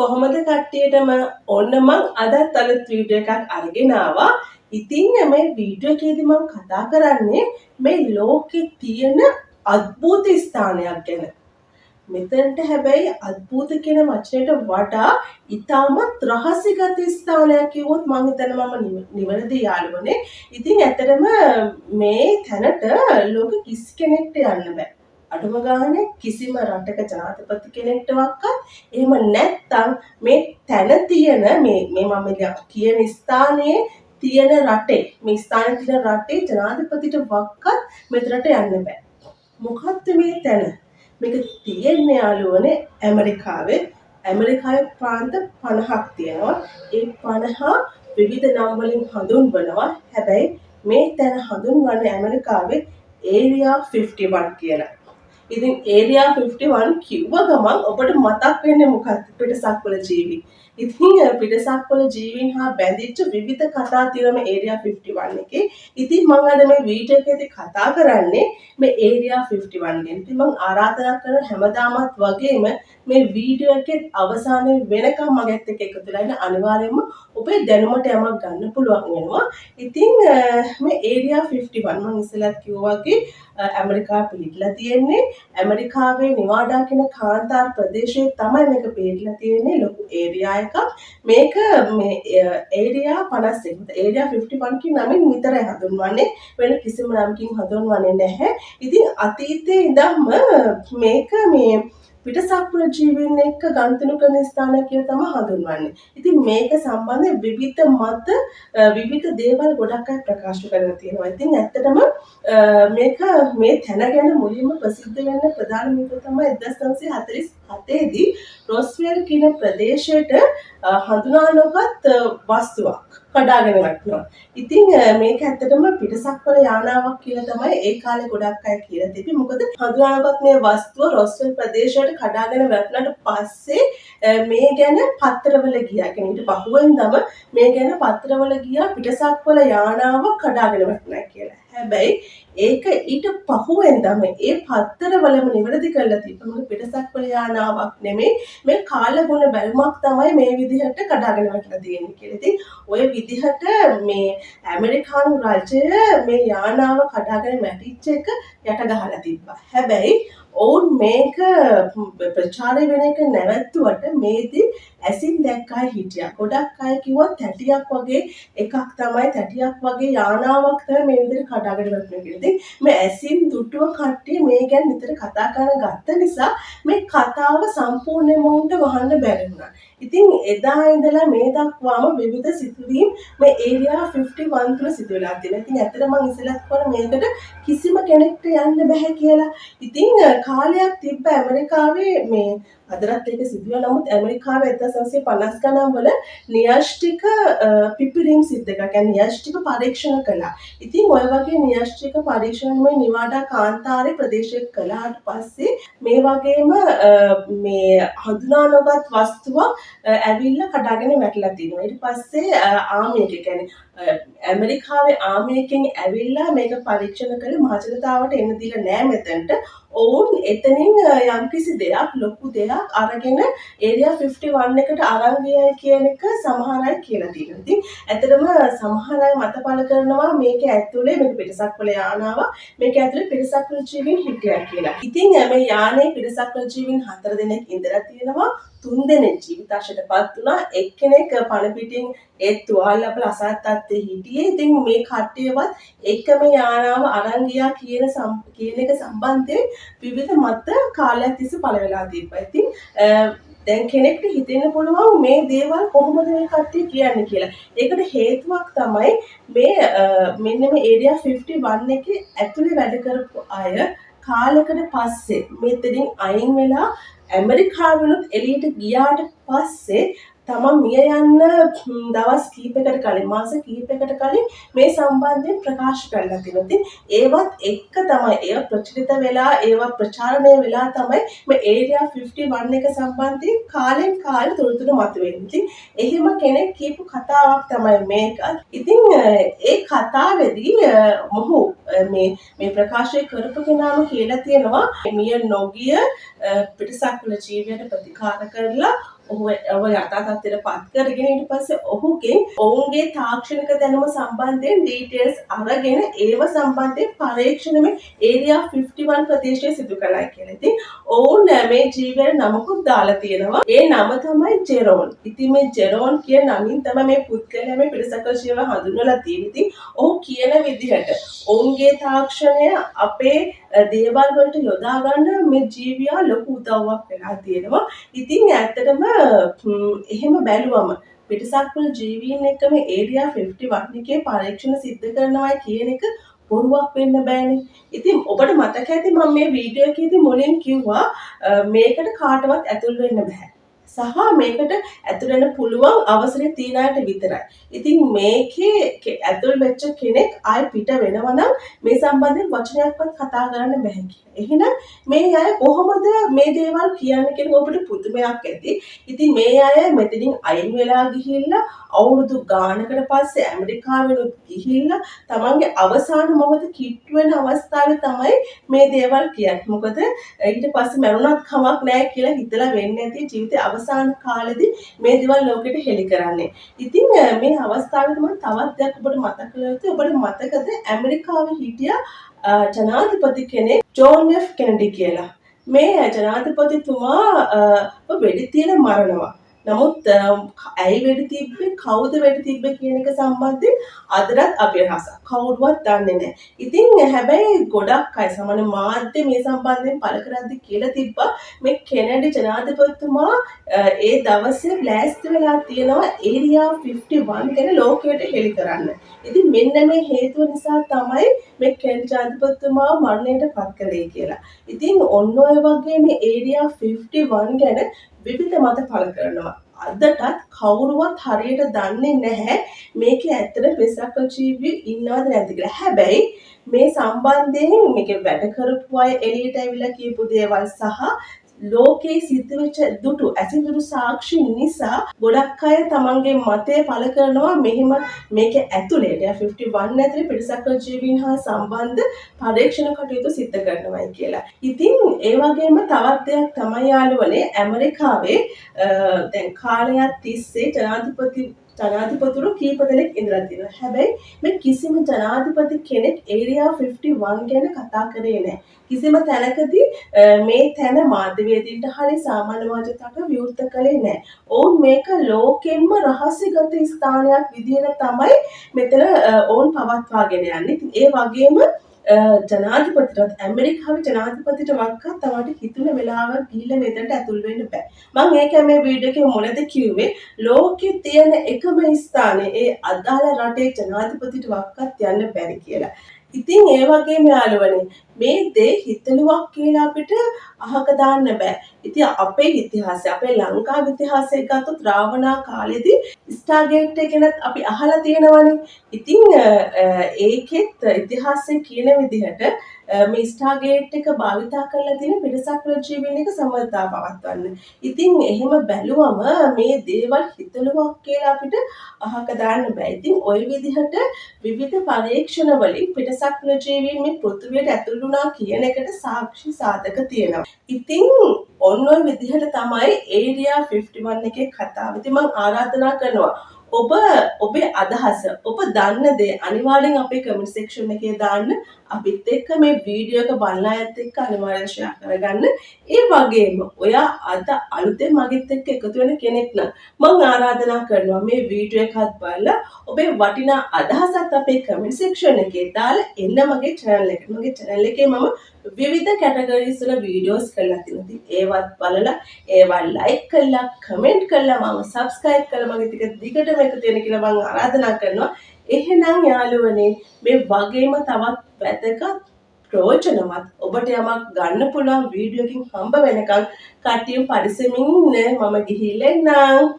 කොහොමද කට්ටියටම? ඔන්න මං අදත් අලුත් වීඩියෝ එකක් අරගෙන ආවා. ඉතින් මේ වීඩියෝ එකේදී මං කතා කරන්නේ මේ ලෝකේ තියෙන අద్භූත ස්ථානයක් ගැන. මෙතනට හැබැයි අద్භූත කියන වචනයට වඩා ඉතාමත් රහසිගත ස්ථානයක් කිව්වොත් මං හිතන්නේ මම නිවැරදි යාළුවනේ. ඉතින් ඇත්තටම මේ තැනට ලෝකෙ කිසි කෙනෙක්ට යන්න බෑ. අඩුම ගානේ කිසිම රටක ජනාධිපති කෙනෙක්ටවත්, එහෙම නැත්නම් මේ තැන තියෙන මේ මේ මම කියන ස්ථානයේ තියෙන රටේ, මේ ස්ථානයේ තියෙන රටේ ජනාධිපතිටවත් මෙතනට යන්න බෑ. මොකද්ද මේ තැන? මේක තියෙන්නේ යාළුවනේ ඇමරිකාවේ. ඇමරිකාවේ ප්‍රාන්ත 50ක් තියෙනවා. ඒ 50 විවිධ නම් වලින් හඳුන්වනවා. හැබැයි මේ තැන හඳුන්වන්නේ ඇමරිකාවේ ඒරියා 51 කියලා. ඉතින් ඒරියා 51 කිව්ව ගමන් ඔබට මතක් වෙන්නේ මොකක්ද? පිටසක්වල ජීවි. ඉතින් පිටසක්වල ජීවීන් හා බැඳිච්ච විවිධ කතා තියෙනවා මේ ඒරියා 51 එකේ. ඉතින් මම අද මේ වීඩියෝ එකේදී කතා කරන්නේ මේ ඒරියා 51 ගැන. ඉතින් මං ආරාධනා කරන හැමදාමත් වගේම මේ වීඩියෝ එකේ අවසානයේ වෙනකම් මගෙත් එක්ක එකතු වෙලා ඉන්න. අනිවාර්යයෙන්ම ඔබේ දැනුමට යමක් ගන්න පුළුවන් වෙනවා. ඉතින් මේ ඒරියා 51 මං ඉස්සෙල්ලත් කිව්වා වගේ ඇමරිකාවේ පිහිටලා තියෙන්නේ. ඇමරිකාවේ නිවාඩා කියන කාන්තාර ප්‍රදේශයේ තමයි මේක පිහිටලා තියෙන්නේ. ලොකු ඒරියා එකක්. මේක මේ ඒරියා 51, ඒරියා 51 කියන නමින් විතරයි හඳුන්වන්නේ. වෙන කිසිම නමකින් හඳුන්වන්නේ නැහැ. ඉතින් අතීතයේ ඉඳන්ම මේක මේ පිටසක්වල ජීවීන් එක්ක ගනුදෙනු කරන ස්ථානයක් කියලා තමයි හඳුන්වන්නේ. ඉතින් මේක සම්බන්ධයෙන් විවිධ මත, විවිධ දේවල් ගොඩක් අය ප්‍රකාශ කරලා තියෙනවා. ඉතින් ඇත්තටම මේක මේ තැන ගැන මුලින්ම ප්‍රසිද්ධ වෙන්න ප්‍රධාන හේතුව තමයි 1947 දී රොස්වෙල් කියන ප්‍රදේශයට හඳුනා නොගත් වස්තුවක් කඩාගෙන වැටෙනවා. ඉතින් මේක ඇත්තටම පිටසක්වල යානාවක් කියලා තමයි ඒ කාලේ ගොඩක් අය කියලා තිබ්බේ. මොකද හඳුනා නොගත් මේ වස්තුව රොස්වෙල් ප්‍රදේශයට කඩාගෙන වැටුණාට පස්සේ මේ ගැන පත්තරවල ගියා. ඒ කියන්නේ ඊට පහුවෙන්දම මේ ගැන පත්තරවල ගියා පිටසක්වල යානාවක් කඩාගෙන වැටුණා කියලා. හැබැයි ඒක ඊට පහුවෙන්දම ඒ පත්තරවලම නිවැරදි කරලා තිබ්බා. මොකද පිටසක්වල යානාවක් නෙමෙයි, මේ කාලගුණ බැල්මක් තමයි මේ විදිහට කඩාගෙන වැටලා තියෙන්නේ කියලා. ඉතින් ඔය විදිහට මේ ඇමරිකානු රජය මේ යානාව කඩාගෙන වැටිච්ච එක යට ගහලා තිබ්බා. හැබැයි ඔවුන් මේක ප්‍රචාරය වෙන එක නැවැත්තුවට මේදී ඇසින් දැක්ක අය හිටියා. ගොඩක් අය කිව්වා තැටියක් වගේ එකක් තමයි, තැටියක් වගේ යානාවක් තමයි මේ විදිහට කඩාගෙන වැටුනේ කියලා. ඉතින් මේ ඇසින් දුටුව කට්ටිය මේ ගැන නිතර කතා කරන ගත්ත නිසා මේ කතාව සම්පූර්ණයෙන්ම උන්ට වහන්න බැරි වුණා. ඉතින් එදා ඉඳලා මේ දක්වාම විවිධ සිදුවීම් මේ ඒරියා 51 තුල සිදු වෙලා තියෙනවා. ඉතින් ඇත්තටම මං ඉස්සෙල්ලත් කිව්වා මේකට කිසිම කෙනෙක්ට යන්න බැහැ කියලා. ඉතින් කාලයක් තිබ්බ ඇමරිකාවේ, මේ අදටත් ඒක සිදු වෙනවා. නමුත් ඇමරිකාවේ 1950 ගණන් වල න්‍යෂ්ටික පිපිරීම් සිද්ධ කළා. කියන්නේ න්‍යෂ්ටික පරීක්ෂණ කළා. ඉතින් ඔය වගේ න්‍යෂ්ටික පරීක්ෂණ මේ නිවාඩා කාන්තාරේ ප්‍රදේශයක කළාට පස්සේ මේ වගේම මේ හඳුනා නොගත් වස්තුවක් ඇවිල්ලා කඩාගෙන වැටිලා තියෙනවා. ඊට පස්සේ ආමි එක, කියන්නේ ඇමරිකාවේ ආමි එකෙන් ඇවිල්ලා මේක පරීක්ෂණ කරලා මහජනතාවට එන්න දීලා නෑ මෙතනට. ඔවුන් එතනින් යම්කිසි දෙයක්, ලොකු දෙයක් අරගෙන ඒරියා 51 එකට අරන් ගියයි කියන එක සමහර අය කියලා තියෙනවා. ඉතින් ඇත්තටම සමහර අය මත පළ කරනවා මේක ඇතුලේ, මේක පිටසක්වල යානාවක්, මේක ඇතුලේ පිටසක්වල ජීවීන් හිටියා කියලා. ඉතින් මේ යානේ පිටසක්වල ජීවීන් 4 දෙනෙක් ඉඳලා තියෙනවා. 3 දෙනෙක් ජීවිතාශයට පත් වුණා. එක්කෙනෙක් පණ පිටින් ඒත් තුවාල ලැබලා අසහන තත්ත්වයේ හිටියේ. ඉතින් මේ කට්ටියවත් එක්ක මේ යානාව අරන් ගියා කියන එක සම්බන්ධයෙන් විවිධ මත කාලයක් තිස්සේ පළ වෙලා තිබ්බා. ඉතින් දැන් කෙනෙක්ට හිතෙන්න පුළුවන් මේ දේවල් කොහොමද මේ කට්ටිය කියන්නේ කියලා. ඒකට හේතුවක් තමයි මේ මෙන්න මේ ඒරියා 51 එකේ ඇතුලේ වැඩ කරපු අය කාලෙකට පස්සේ මෙතනින් අයින් වෙලා ඇමරිකාවෙනුත් එළියට ගියාට පස්සේ තමන් මිය යන්න දවස් කීපයකට කලින්, මාස කීපයකට කලින් මේ සම්බන්ධයෙන් ප්‍රකාශ කරලා තියෙනවා. ඉතින් ඒවත් එක්ක තමයි ඒවා ප්‍රචලිත වෙලා, ඒවා ප්‍රචාරණය වෙලා තමයි මේ ඒරියා 51 එක සම්බන්ධයෙන් කාලෙන් කාලෙ තොරතුරු මතුවෙන්නේ. ඉතින් එහෙම කෙනෙක් කියපු කතාවක් තමයි මේක. ඉතින් ඒ කතාවේදී මොහු මේ මේ ප්‍රකාශය කරපු කෙනාම කියලා තියෙනවා මිය නොගිය පිටසක්වල ජීවියට ප්‍රතිකාර කරලා ඔහු ඔහු යථා තත්ත්වයට පත් කරගෙන ඊට පස්සේ ඔහුගෙන් ඔවුන්ගේ තාක්ෂණික දැනුම සම්බන්ධයෙන් ඩීටේල්ස් අරගෙන ඒව සම්බන්ධයෙන් පරීක්ෂණ මේ ඒරියා 51 ප්‍රදේශයේ සිදු කළා කියලා. ඉතින් ඔවුන් මේ ජීවයට නමකුත් දාලා තියෙනවා. ඒ නම තමයි ජෙරෝන්. ඉතින් මේ ජෙරෝන් කියන නමින් තමයි මේ පුද්ගලයා මේ පිටසක්වල ජීව හඳුන්වලා තියෙන්නේ. ඉතින් ඔහු කියන විදිහට ඔවුන්ගේ තාක්ෂණය අපේ දේවල් වලට යොදා ගන්න මේ ජීවියා ලොකු උදව්වක් වෙලා තියෙනවා. ඉතින් ඇත්තටම එහෙම බැලුවම පිටසක්වල ජීවීන් එක්ක මේ ඒරියා 51 එකේ පරීක්ෂණ සිද්ධ කරනවා කියන එක බොරුවක් වෙන්න බෑනේ. ඉතින් ඔබට මතක ඇති මම මේ වීඩියෝ එකේදී මුලින් කිව්වා මේකට කාටවත් ඇතුල් වෙන්න බෑ. සහ මේකට ඇතුල් වෙන්න පුළුවන් අවසරය තියන අයට විතරයි. ඉතින් මේකේ ඇතුල් වෙච්ච කෙනෙක් ආයෙ පිට වෙනවා නම් මේ සම්බන්ධයෙන් වචනයක්වත් කතා කරන්න බැහැ කියලා. එහෙනම් මේ අය කොහොමද මේ දේවල් කියන්නේ කියන ඔබට පුදුමයක් ඇති. ඉතින් මේ අය මෙතනින් අයින් වෙලා ගිහිල්ලා අවුරුදු ගානකට පස්සේ ඇමරිකාවෙනුත් ගිහිල්ලා තමන්ගේ අවසාන මොහොත කිට්ටු වෙන අවස්ථාවේ තමයි මේ දේවල් කියන්නේ. මොකද ඊට පස්සේ මැරුණත් කමක් නැහැ කියලා හිතලා වෙන්නේ නැති ජීවිතේ අවසාන කාලෙදි මේ දේවල් ලෝකෙට හෙළි කරන්නේ. ඉතින් මේ අවස්ථාවේදී මම තවත් දෙයක් ඔබට මතක් කරලා යුතුයි. ඔබට මතකද ඇමරිකාවේ හිටිය ජනාධිපති කෙනෙක් ජෝන් එෆ් කෙනඩි කියලා. මේ ජනාධිපතිතුමා වෙඩි තියලා මරනවා. නමුත් ඇයි වෙඩි තිබ්බේ, කවුද වෙඩි තිබ්බේ කියන එක සම්බන්ධයෙන් අදටත් අපි රහසක්. කවුරුවත් දන්නේ නැහැ. ඉතින් හැබැයි ගොඩක් අය සාමාන්‍ය මාධ්‍ය මේ සම්බන්ධයෙන් පළ කරද්දි කියලා තිබ්බා මේ කෙනඩි ජනාධිපතිතුමා ඒ දවසේ බ්ලාස්ට් වෙලා තියෙනවා ඒරියා 51 ගැන ලෝකයට හෙළි කරන්න. ඉතින් මෙන්න මේ හේතුව නිසා තමයි මේ කෙනඩි ජනාධිපතිතුමා මරණයට පත් කළේ කියලා. ඉතින් ඔන්න ඔය වගේ මේ ඒරියා 51 ගැන විවිධ මත පළ කරනවා. අදටත් කවුරුවත් හරියට දන්නේ නැහැ මේකේ ඇත්තට පිටසක්වල ජීවි ඉන්නවද නැද්ද කියලා. හැබැයි මේ සම්බන්ධයෙන් මේකේ වැඩ කරපු අය එළියට ඇවිල්ලා කියපු දේවල් සහ ලෝකේ සිද්ධ වෙච්ච දුටු ඇසින් දුටු සාක්ෂි නිසා ගොඩක් අය තමන්ගේ මතය පළ කරනවා මෙහෙම මේක ඇතුලේ ඒරියා 51 ඇතුලේ පිටසක්වල ජීවීන් හා සම්බන්ධ පරීක්ෂණ කටයුතු සිද්ධ කරනවායි කියලා. ඉතින් ඒ වගේම තවත් දෙයක් තමයි යාළුවනේ, ඇමරිකාවේ දැන් කාලයක් තිස්සේ ජනාධිපතිවරු කීප දෙනෙක් ඉඳලා තියෙනවා. හැබැයි මේ කිසිම ජනාධිපති කෙනෙක් ඒරියා 51 ගැන කතා කරේ නැහැ. කිසිම තැනකදී මේ තැන මාධ්‍යවේදීන්ට හරි සාමාන්‍ය මහජනතාවට විවෘත කළේ නැහැ. ඔවුන් මේක ලෝකෙන්ම රහසිගත ස්ථානයක් විදියට තමයි මෙතන ඔවුන් පවත්වාගෙන යන්නේ. ඉතින් ඒ වගේම ජනාධිපතිටවත්, ඇමරිකාවේ ජනාධිපතිටවත් තමාට හිතුණ වෙලාවක ගිහිල්ලා මෙතනට ඇතුල් වෙන්න බෑ. මං ඒකයි මේ වීඩියෝ එකේ මුලද කිව්වේ, ලෝකේ තියෙන එකම ස්ථානය ඒ අදාළ රටේ ජනාධිපතිටවත් යන්න බැරි කියලා. ඉතින් ඒ වගේම යාළුවනේ, මේ දේ හිතලුවක් කියලා අපිට අහක දාන්න බෑ. ඉතින් අපේ ඉතිහාසය, අපේ ලංකාවේ ඉතිහාසය ගත්තොත් රාවණා කාලෙදී ස්ටාර්ගේට් එක ගැනත් අපි අහලා තියෙනවනේ. ඉතින් ඒකෙත් ඉතිහාසය කියන විදිහට මේ ස්ටාර්ගේට් එක භාවිතා කරලා තියෙන පිටසක්වල ජීවීන් එක්ක සබඳතා පවත්වන්න. ඉතින් එහෙම බැලුවම මේ දේවල් හිතලුවක් කියලා අපිට අහක දාන්න බෑ. ඉතින් ඔය විදිහට විවිධ පරීක්ෂණ වලින් පිටසක්වල ජීවීන් මේ පෘථිවියට ඇතුල් වුණා කියන එකට සාක්ෂි සාධක තියෙනවා. ඉතින් ඔන්න ඔය විදිහට තමයි ඒරියා 51 එකේ කතාව. ඉතින් මං ආරාධනා කරනවා ඔබ ඔබේ අදහස, ඔබ දන්න දේ අනිවාර්යෙන් අපේ කමෙන්ට් සෙක්ෂන් එකේ දාන්න. අපිත් එක්ක මේ වීඩියෝ එක බලන අයත් එක්ක අනිවාර්යෙන් ෂෙයා කරගන්න. ඒ වගේම ඔයා අද අලුතෙන් මගෙත් එක්ක එකතු වෙන කෙනෙක් නම් මං ආරාධනා කරනවා මේ වීඩියෝ එකත් බලලා ඔබේ වටිනා අදහසත් අපේ කමෙන්ට් සෙක්ෂන් එකේ දාලා එන්න මගේ චැනල් එකට. මගේ චැනල් එකේ මම විවිධ කැටගරිස් වල වීඩියෝස් කරලා තියෙනවා. ඉතින් ඒවත් බලලා, ඒවා ලයික් කරලා, කමෙන්ට් කරලා, මම සබ්ස්ක්‍රයිබ් කරලා මගෙත් එක්ක දිගටම එකතු වෙන්න කියලා මං ආරාධනා කරනවා. එහෙනම් යාළුවනේ, මේ වගේම තවත් වැදගත්, ප්‍රයෝජනවත්, ඔබට යමක් ගන්න පුළුවන් වීඩියෝ එකකින් හම්බ වෙනකන් කට්ටියම පරිස්සමින් ඉන්න. මම ගිහිල්ලා එන්නම්.